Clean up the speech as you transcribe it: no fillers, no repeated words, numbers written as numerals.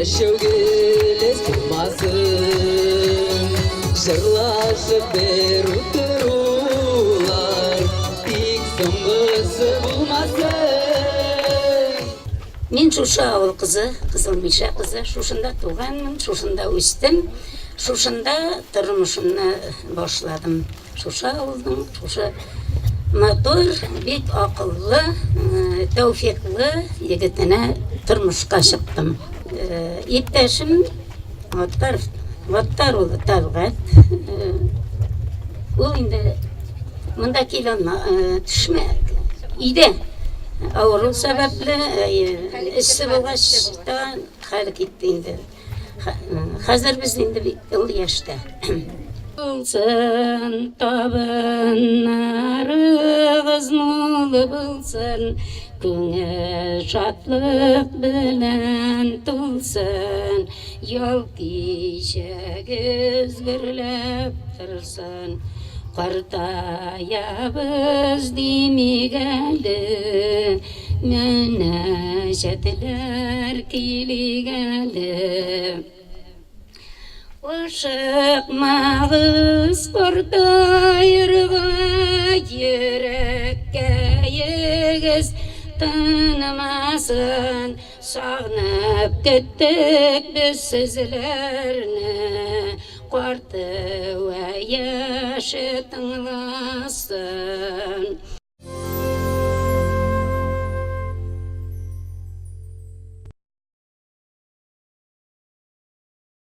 Чәчәүгелез булмасын. Җырлашып бер утырулар, тик соңгысы булмасын. Мин шушы авыл кызы, Кызыл Мишә кызы, шушында туганмын, шушында үстем, шушында тормышымны башладым. Шушы авылның, шушы матур, бик акыллы, тәүфиклы егетенә тормышка чыктым. Иптәшем Гаттар, Гаттар улы Тәлгать. Ул инде монда килә төшмә, өйдә авыру сәбәпле, эссе булгач та хәл китте инде. Хәзер без инде бик олы яшьтә. Булсын табыннарыгыз мул булсын, күңел шатлык белән тулсын, ял кичәгез гөрләп торсын. Картаябыз димик әле, Мөнәҗәтләр килик әле. Ашыкмагыз картаерга, йөрәккәегез тынмасын. Сагынып көттек без сезләрне, карты вә яше тыңласын.